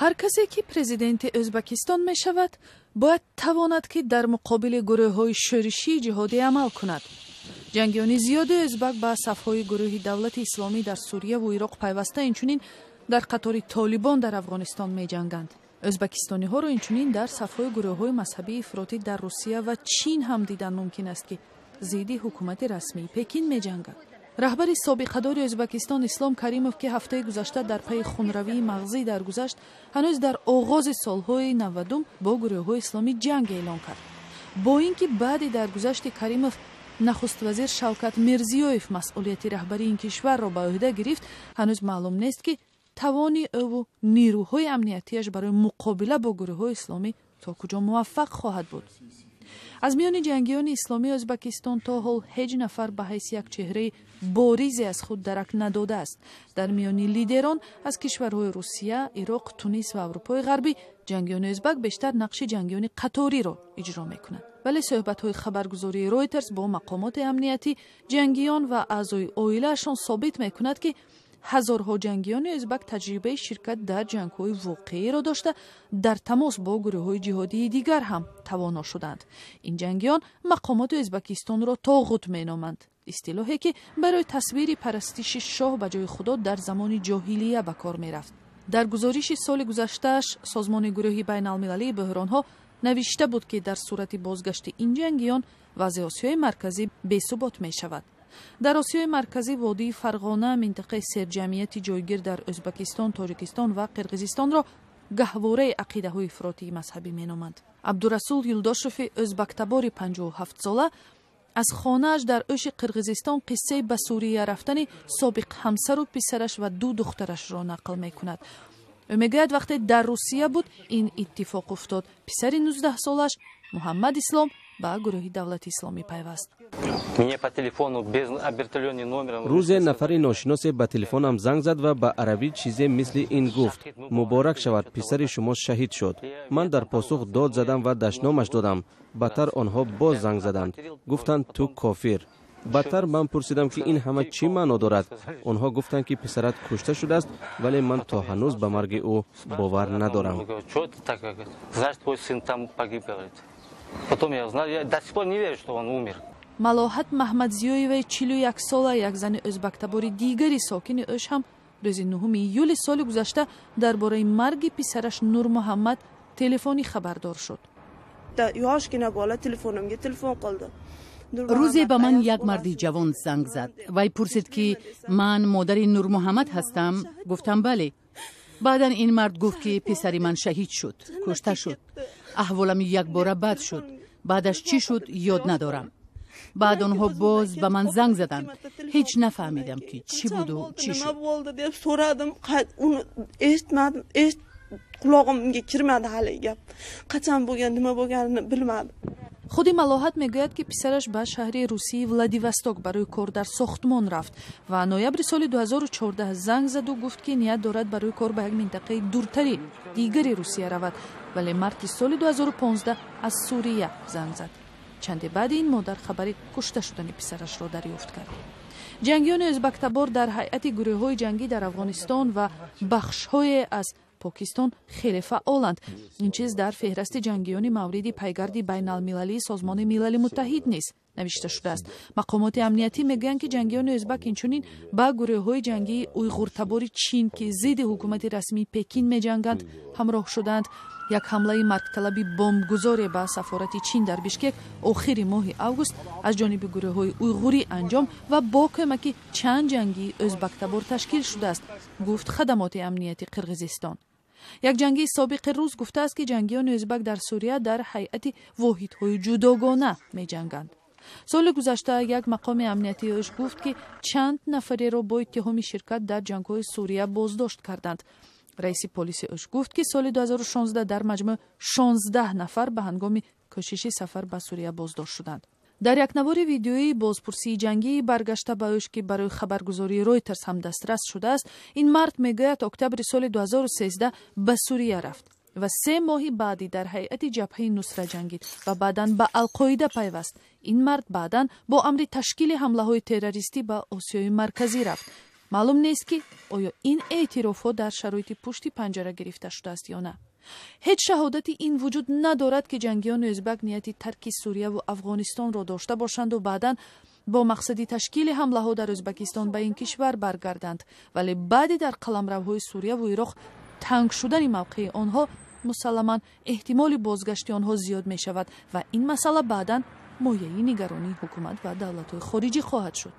Ҳар касе ки президенти Ӯзбекистон мешавад, бояд тавонад, ки дар муқобили гурӯҳҳои шӯришии ҷиҳодӣ амал кунад. Ҷангиёни зиёди ӯзбак ба сафҳои гурӯҳи Давлати Исломӣ дар Сурияву Ироқ пайваста, инчунин дар қатори Толибон дар Афғонистон меҷанганд. Ӯзбекистониҳоро инчунин дар сафҳои гурӯҳҳои мазҳабии ифротӣ дар Русия ва Чин ҳам дидан мумкин аст, ки зидди ҳукумати расмии Пекин меҷанганд. Раҳбари собиқадори Ӯзбекистон Ислом Каримов, ки ҳафтаи гузашта дар пайи хунравии мағзӣ даргузашт, ҳанӯз дар оғози солҳои 90-ум бо гурӯҳҳои исломӣ ҷанг эълон кард. Бо ин ки баъди даргузашти Каримов нахуствазир Шавкат Мирзиёев масъулияти раҳбарии ин кишварро ба ӯҳда гирифт, ҳанӯз маълум нест, ки тавони ӯву нирӯҳои амниятиаш барои муқобила бо гурӯҳҳои исломӣ то куҷо муваффақ хоҳад буд. Аз миёни ҷангиёни исломии Ӯзбекистон то ҳол ҳеҷ нафар ба ҳайси як чеҳраи боризе аз худ дарак надодааст. Дар миёни лидерон аз кишварҳои Русия, Ироқ, Тунис ва Аврупои Ғарбӣ ҷангиёни ӯзбак бештар нақши ҷангиёни қаториро иҷро мекунанд. Вале суҳбатҳои хабаргузории Ройтерс бо мақомоти амниятӣ, ҷангиён ва аъзои оилаашон собит мекунад, ки ҳазорҳо ҷангиёни ӯзбак таҷрибаи ширкат дар ҷангҳои воқеиро дошта, дар тамос бо гурӯҳҳои ҷиҳодии дигар ҳам тавоно шуданд. Ин ҷангиён мақомоти Ӯзбекистонро тоғут меноманд, истилоҳе ки барои тасвири парастиши шоҳ ба ҷои Худо дар замони ҷоҳилия ба кор мерафт. Дар гузориши соли гузаштааш созмони гурӯҳи байналмилалии бӯҳронҳо навишта буд, ки дар сурати бозгашти ин ҷангиён вазъи Осиёи Марказӣ бесубот мешавад. Дар Осиёи Марказӣ водии Фарғона, минтақаи серҷамъияти ҷойгир дар Ӯзбекистон, Тоҷикистон ва Қирғизистонро гаҳвораи ақидаҳои ифротии мазҳабӣ меноманд. Абдурасул Юлдошеви ӯзбактабори 57-сола аз хонааш дар Ӯши Қирғизистон қиссаи ба Сурия рафтани собиқ ҳамсару писараш ва ду духтарашро нақл мекунад. Ӯ мегӯяд, вақте дар Русия буд, ин иттифоқ уфтод: писари 19-солааш Муҳаммад Ислом ба гурӯҳи Давлати Исломӣ пайваст. Рӯзе нафари ношиносе ба телефонам занг зад ва ба арабӣ чизе мисли ин гуфт: «Муборак шавад, писари шумо шаҳид шуд». Ман дар посух дод задам ва дашномаш додам. Баъдтар онҳо боз занг заданд, гуфтанд: «Ту кофир». Баъдтар ман пурсидам, ки ин ҳама чӣ маъно дорад. Онҳо гуфтанд, ки писарат кушта шудааст, вале ман то ҳанӯз ба марги ӯ бовар надорам. Потом я узнал, я до сих пор не верю, что он умер. Малоҳат Маҳмадзиёеваи 41-сола, як зани ӯзбактабори дигари сокини Ӯш ҳам рӯзи 9 июли соли гузашта дар бораи марги писараш Нурмуҳаммад телефонӣ хабардор шуд. Yoshgina bola telefonimga telefon qildi. Рӯзе ба ман як марди ҷавон занг зад. Вай пурсид, ки ман модари Нурмуҳаммад ҳастам. Гуфтам: «Бале». Баъдан ин мард гуфт, ки писари ман шаҳид шуд, кушта шуд. Аҳволам якбора бад шуд. Баъдаш чӣ шуд, ёд надорам. Баъд онҳо боз ба ман занг заданд. Ҳеҷ нафаҳмидам, ки чӣ буду чӣ Nima шуд. bo'ldi deb so'radim, uni eshitmadim, qulog'imga kirmadi haligi gap. Qachon bo'lgan, nima bo'lganini bilmadim. Худи Малоҳат мегӯяд, ки писараш ба шаҳри русии Владивосток барои кор дар сохтмон рафт ва ноябри соли 2014 занг заду гуфт, ки ният дорад барои кор ба як минтақаи дуртари дигари Русия равад, вале марти соли 2015 аз Сурия занг зад. Чанде баъди ин модар хабари кушта шудани писарашро дарёфт кард. Ҷангиёни ӯзбактабор дар ҳайати гурӯҳҳои ҷангӣ дар Афғонистон ва бахшҳое аз Покистон хеле фаъоланд. Ин чиз дар феҳрасти ҷангиёни мавриди пайгарди байналмилалии Созмони Милали Муттаҳид низ навишта шудааст. Мақомоти амниятӣ мегӯянд, ки ҷангиёни ӯзбак инчунин ба гурӯҳҳои ҷангии уйғуртабори Чин, ки зидди ҳукумати расмии Пекин меҷанганд, ҳамроҳ шудаанд. Як ҳамлаи маргталаби бомбгузоре ба сафорати Чин дар Бишкек охири моҳи август аз ҷониби гурӯҳҳои уйғурӣ анҷом ва бо кӯмаки чанд ҷангии ӯзбактабор ташкил шудааст, гуфт хадамоти амнияти Қирғизистон. Як ҷангии собиқи рус гуфтааст, ки ҷангиёни ӯзбак дар Сурия дар ҳайати воҳидҳои ҷудогона меҷанганд. Соли гузашта як мақоми амниятии Ӯш гуфт, ки чанд нафареро бо иттиҳоми ширкат дар ҷангҳои Сурия боздошт карданд. Раиси полиси Ӯш гуфт, ки соли 2016 дар маҷмӯъ 16 нафар ба ҳангоми кӯшиши сафар ба Сурия боздошт шуданд. Дар як навори видеоии бозпурсии ҷангии баргашта ба Ӯш, ки барои хабаргузории Ройтерс ҳам дастрас шудааст, ин мард мегӯяд, октябри соли 2013 ба Сурия рафт ва 3 моҳи баъдӣ дар ҳайати Ҷабҳаи Нусра ҷангид ва баъдан ба Алқоида пайваст. Ин мард баъдан бо амри ташкили ҳамлаҳои террористӣ ба Осиёи Марказӣ рафт. Маълум нест, ки оё ин эътирофҳо дар шароити пушти панҷара гирифта шудааст ё на. Ҳеҷ шаҳодати ин вуҷуд надорад, ки ҷангиёни ӯзбак нияти тарки Сурияву Афғонистонро дошта бошанду баъдан бо мақсади ташкили ҳамлаҳо дар Ӯзбакистон ба ин кишвар баргарданд. Вале баъди дар қаламравҳои Сурияву Ироқ танг шудани мавқеи онҳо, мусалламан, эҳтимоли бозгашти онҳо зиёд мешавад ва ин масъала баъдан мояи нигаронии ҳукумат ва давлатҳои хориҷӣ хоҳад шуд.